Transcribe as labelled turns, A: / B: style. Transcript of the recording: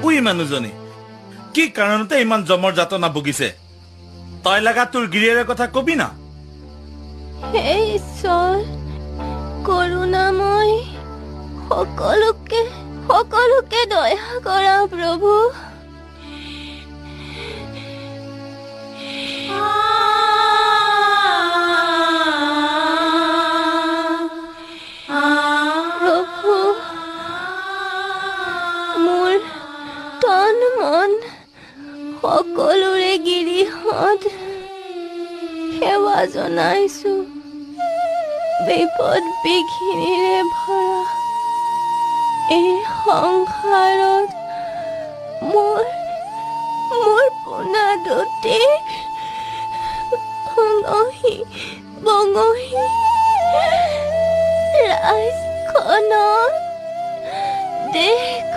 A: উই মানুহজনী কি কাৰণতে ইমান জমৰ যাতনা ভুগিছে? তই লাগা তোৰ গিৰিয়েৰ কথা কবি না।
B: হে ঈশ্বৰ কৰোণাময়, সকলোকে সকলোকে দয়া কৰা প্ৰভু। প্ৰভু, মোৰ তন মন সকলোৰে গিৰিহঁত সেৱা জনাইছো। বিপদ বিঘিনিৰে ভৰা এই সংসাৰত মোৰ মোৰ পোনা দুটি অঙহী বঙহী ৰাইজখনক দেশখনক